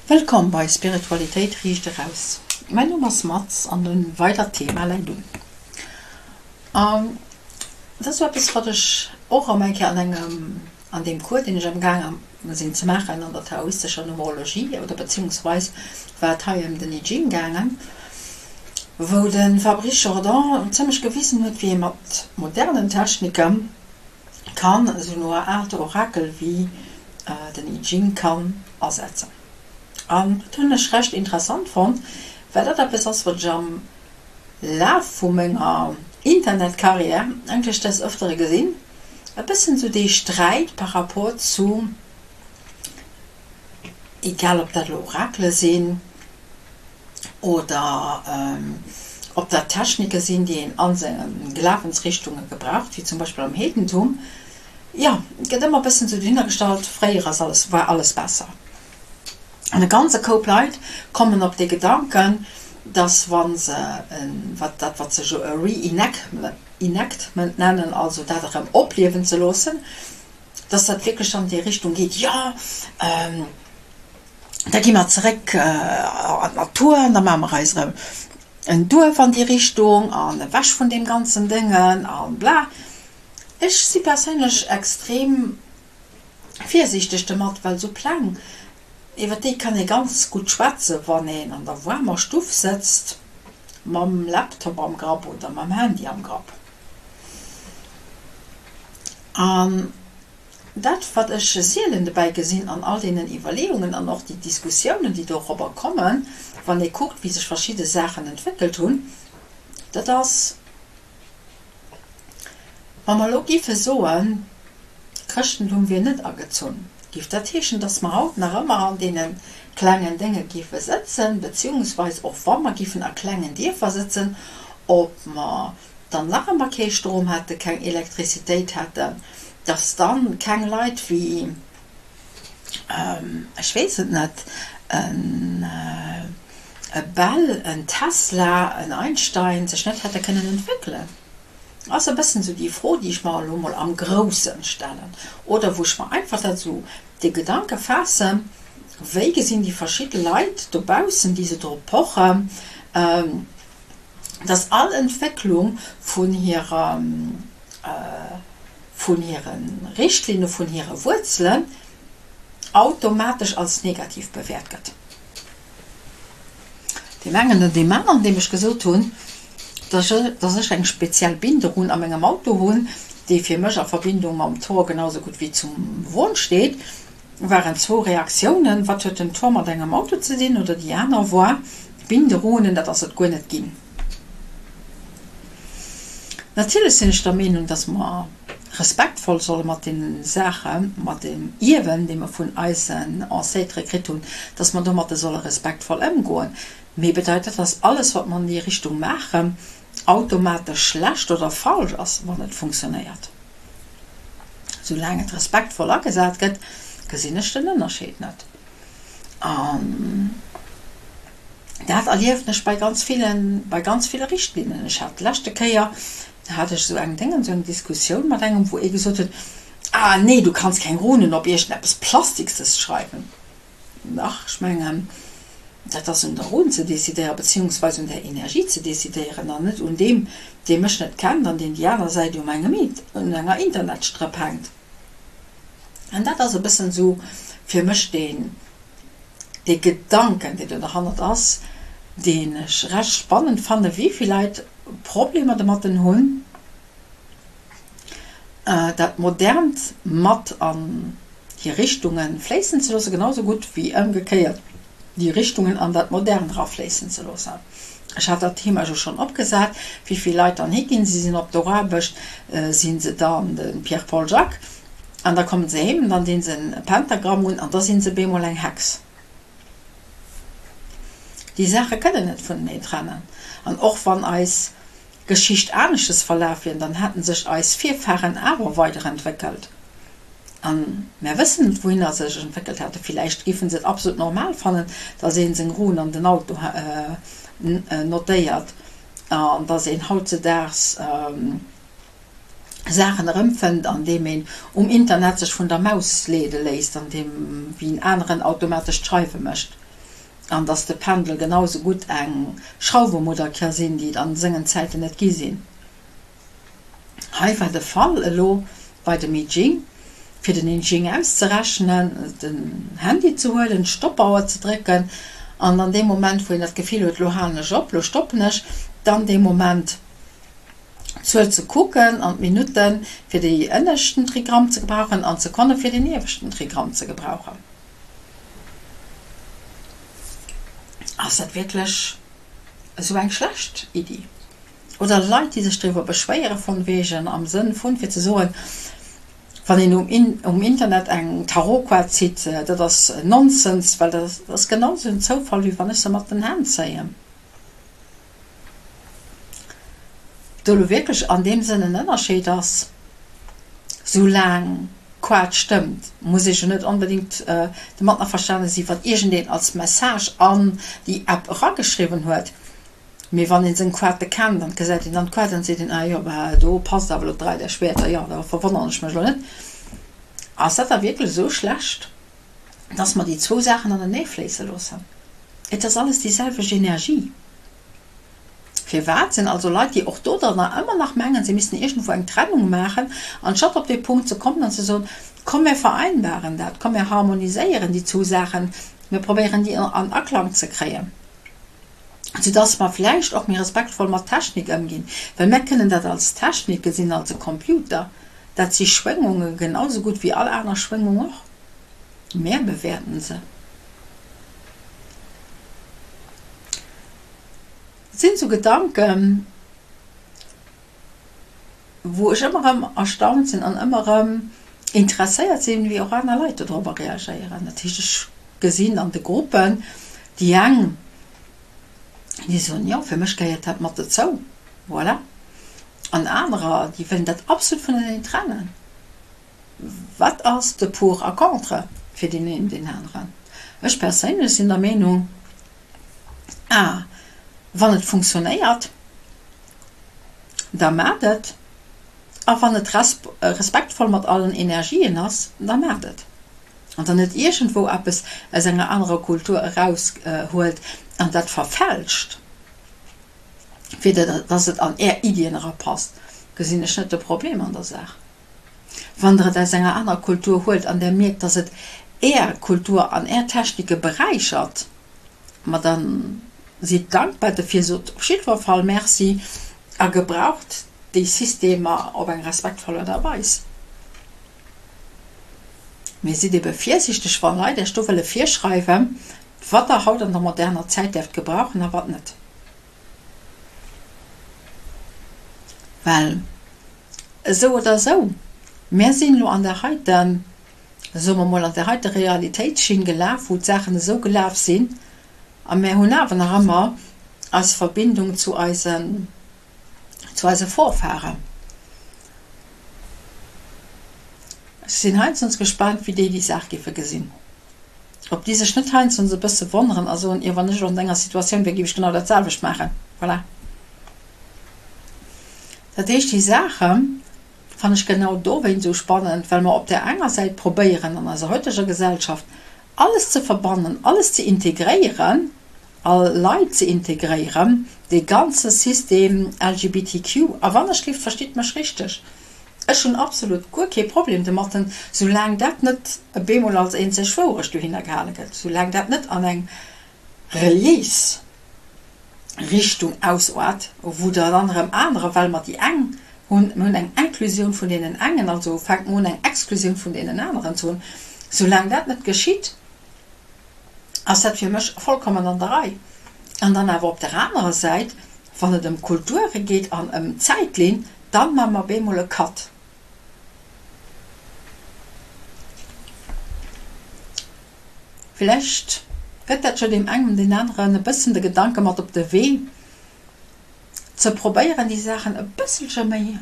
Wëllkomm bei Spiritualitéit riicht eraus. Mäin Numm ass Mats an e weidert Thema läit un. An dat ass eppes wat ech och erëm eng Kéier an engem, an deem Cours deen ech am gaang sinn ze maachen an der taoistescher Numerologie oder beziehungsweis war et hei ëm den I Ching gaangen, wou de Fabrice Jordan zimlech gewisen huet wéi ee mat modernen Technike kann esou en aalt Orakel wéi den I Ching kann asetzen. An dat hunn ech recht interessant fonnt, well dat eppes ass, wat ech am Laf vu menger Internetcarrière eigentlech des Ëftere gesinn, e bëssen esou dee Sträit par rapport zu, egal ob dat elo Orakele sinn oder ob dat Technike sinn, déi een a senge Glawensrichtunge gebraucht, wéi zum Beispill am Heedentum, jo, et gëtt ëmmer e bëssen esou dohinner gestallt, fréier ass alles, war alles besser. An e ganze Koup Leit kommen op dee Gedanken, dass wa se, wat dat wat se e Reenactment nennen, also dat erëm opliewen ze loossen, dass dat wierklech an déi Richtung geet, jo, da gi mer zeréck an d'Natur an da maache mer eis erëm en Duerf an déi Richtung an ewech vun deem ganzen Déngen a bla. Ech si perséinlech extrem virsiichteg domat, well esou Pläng, iwwer déi kann ee ganz gutt schwätzen, wann een an der waarmer Stuff sëtzt, mam Laptop am Grapp oder mam Handy am Grapp. An dat, wat ech sielen dobäi gesinn an all deenen Iwwerleeungen an och déi Diskussiounen, déi dorobber kommen, wann ee kuckt, wéi sech verschidde Saachen entwéckelt hunn, dat ass, Wa mer elo géife soen, d'Chrëschtentum wier net agezunn, géif dat heeschen, datt mer haut nach ëmmer an deene klengen Dénge géife sëtzen, beziehungsweis och wa mer géifen a klengen Dierfer sëtzen, ob mer dann nach ëmmer kee Strom hätten, keng Elektrizitéit hätten, datt dann keng Leit wéi, ech weess et net, e Bell, en Tesla, en Einstein sech net hätte kënnen entwéckelen? Ass e bëssen esou déi Fro, déi ech mer elo mol am Groussen stellen oder wou ech mer einfach dat esou de Gedanke faassen, Wéi gesinn déi verschidde Leit dobaussen, déi esou drop pochen, dass all Entwécklung vun hirer, vun hire Richtlinne, vun hire Wuerzelen automatesch als negativ bewäert gëtt. Deem engen oder deem aneren, deem ech gesot hunn, dass ech eng speziell Binderunn a mengem Auto hunn, déi fir mech a Verbindung mam Tor genau sou gutt wéi zum Won steet, waren zwou Reaktiounen, Wat huet den Tor mat engem Auto ze dinn? Oder déi aner war, Binderunnen, dat ass et guer net ginn. Natierlech sinn ech der Meenung, dass mer respektvoll solle mat deene Saachen, mat deem Ierwen, dee mer vun eisen Ancêtres kritt hunn, dass mer domatte solle respektvoll ëmgoen. Mee bedeit dat, dass alles, wat mer an déi Richtung maachen, automatesch schlecht oder falsch ass, wann et funktionéiert? Soulaang et respektvoll agesat gëtt, gesinn ech den Ënnerscheed net. An dat erliewen ech bei ganz villen, bei ganz ville Richtlinnen. Ech hat d'leschte Kéier, hat ech esou eng Déngen, esou eng Diskussioun mat engem, wou ee gesot huet, Ah nee, du kanns keng Runen op iergendeppes Plastikses schreiwen. Dach, ech mengen, dat ass un der Run ze decidéieren, beziehungsweise un der Energie ze decidéieren an net un deem, dee mech net kennt an deen déi aner Säit um engem, un enger Internetstrëpp hänkt. An dat ass e bëssen esou fir mech deen, dee Gedanken, deen do derhannert ass, deen ech recht spannend fannen, wéi vill Leit Problemer domatten hunn, dat Modernt mat an hir Richtunge fléissen ze loossen, genau sou gutt wéi ëmgekéiert déi Richtungen an dat Modernt erafléissen ze loossen. Ech hat dat Thema jo schonn opgesat, wéi vill Leit dann higinn. Si sinn op der Aarbecht, si se dann de Pierre Paul Jacques an da kommen se heem an dann dinn se e Pentagramm un an da sinn se bemol eng Hex. Déi Saache kënnen net vuneneen trennen. An och wann eis Geschicht anesches verlaf wier, dann hätten sech eis Virfahren awer weiderentwéckelt. An mär wëssen net wouhinner se sech entwéckelt hätten. Villäicht giffen se et absolut normal fannen, dass een seng Ruen an den Auto notéiert an dass een hautzedaags Saachen erëmfënnt andeem een um Internet sech vun der Maus leede léisst an deem wéi en aneren automatesch d'Schreiwe mécht. An dass de Pendel genau sou gutt eng Schrauwemudder ka sinn, déi et an sengen Zäiten net gi sinn. Hei war de Fall elo bei dem I Ching, fir den I Ching auszerechnen, den Handy ze huelen, d'Stoppauer ze drécken an an deem Moment, wou een dat Gefill huet, elo halen ech op, elo stoppen ech, dann dee Moment d'Zuel ze kucken an d'Minutten fir déi ënneschten Trigramm ze gebrauchen an d'Sekonne fir deen ieweschten Trigramm ze gebrauchen. Ass dat wierklech esou eng schlecht Iddi? Oder Leit, déi sech driwwer beschwéiere von wegen, am Sënn vun, fir ze soen, wann een um Internet eng Tarotkaart zitt, dat ass Nonsens, well dat ass genau esou en Zoufall, wéi wann ech se mat den Hänn zéien. Ob do elo wierklech an deem Sënn en Ënnerscheed ass, soulaang d'Kaart stëmmt, muss ee jo net onbedéngt domat averstane si wat iergendeen als Message an déi App erageschriwwen huet. Mee wann een seng Quarte kennt an gesäit een dann d'Quart an seet een, ah jo, bah do passt awer elo d'Drei der Schwerter, jo da verwonneren ech mech elo net. Ass dat da wierklech esou schlecht, dass mer déi zwou Saachen anenee fléisse loossen? Et ass alles déi selwecht Energie. Firwat sinn also Leit, déi och do dann nach ëmmer nach mengen, se missten iergendwou eng Trennung maachen, anstatt op dee Punkt ze kommen an ze soen, komm mir vereinbaren dat, komm mir harmoniséieren déi zwou Saachen, mir probéieren déi an Aklang ze kréien. Soudass mer vläicht och méi respektvoll mat Technik ëmginn, well mär kënnen dat als Technik gesinn, als e Computer. Dat si Schwéngunge genau sou gutt wéi all aner Schwéngung och. Mär bewäerten se. Dat sinn esou Gedanken, wou ech ëmmer erëm erstaunt sinn an ëmmer erëm interesséiert sinn, wéi och aner Leit dodrobber reagéieren. Dat heescht, ech gesinn an de Gruppen déi eng, déi soen, jo, fir mech gehéiert dat mat dozou, voilà, an anerer, déi wëllen dat absolut vuneneen trennen. Wat ass de Pour a Contre fir deen een, deen aneren? Ech perséinlech sinn der Meenung, a wann et funktionéiert, da maacht et, a wann et respektvoll mat allen Energien ass, da maacht et. An der net iergendwou eppes aus enger anerer Kultur eraushuelt an dat verfälscht, fir dass et an Är Iddien erapasst, gesinn ech net de Problem an der Saach. Wann Der et aus enger anerer Kultur huelt an Der mierkt, dass et Är Kultur an Är Technike beräichert, Ma dann sidd dankbar dofir, sot op jiddwer Fall Merci a gebraucht déi Systemer op eng respektvoll Aart a Weis. Mee sidd ebe virsiichteg, wa Leit Iech do wëlle virschreiwen, wat Der haut an der moderner Zäit däerft gebrauchen a wat net. Well esou oder esou, mär sinn elo an där heiten soe mer mol, an där heite Realitéitsschinn gelaf, wou d'Saachen esou gelaf sinn, a mär hunn awer nach ëmmer eis Verbindung zu eisen, zu eise Vorfahren. Ech sinn heiansdo gespaant, wéi déi déi Saach géife gesinn, ob déi sech net heiansdo e bësse wonneren a soen, Jo, wann ech elo an denger Situatioun wier, géif ech genau dat selwecht maachen. Voilà. Dat heescht, déi Saache Fannen ech genau dowéint esou spannend, well mer op där enger Säit probéieren an eiser heuteger Gesellschaft alles ze verbannen, alles ze integréieren, all Leit ze integréieren, dee ganze System LGBTQ, a wann ech lift, verstitt mech richteg, ech hunn absolut guer kee Problem domatten, soulaang dat net e bemol als eenzeg Wourecht dohinner gehale gëtt, soulaang dat net an eng reliéis Richtung ausaart, wou der dann erëm anerer, well mer déi eng hunn, mir hunn eng Inklusioun vun deenen engen, also fänke mer un eng Exklusioun vun deenen aneren ze hunn. Soulaang dat net geschitt, ass dat fir mech vollkommen an der Rei. An dann awer op der anerer Säit, wann et ëm Kulture geet an ëm d'Zäitlinn, dann maache mer bemol e Cut. Vläicht gëtt dat jo deem engem, deen aneren e bëssen de Gedanke mat op de Wee, ze probéieren, déi Saachen e bësselche méi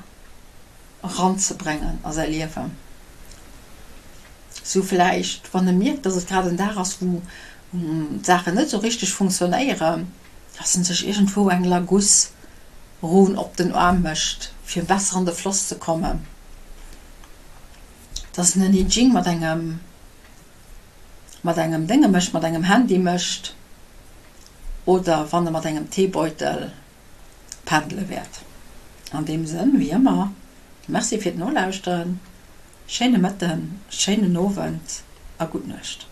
eranzebréngen a säi Liewen. Sou vläicht, wann e mierkt, dass et grad en Dag ass, wou d'Saachen net sou richteg funktionéieren, dass en sech iergendwou eng Laguz Run op den Aarm mécht, fir besser an de Floss ze kommen, dass en en I Ching mat engem mat engem Dénge mécht, mat engem Handy mécht. Oder wann e mat engem Teebeutel pendele wäert. An deem Sënn, wéi ëmmer, Merci fir d'Nolauschteren, schéine Mëtten, schéinen Owend a gutt Nuecht.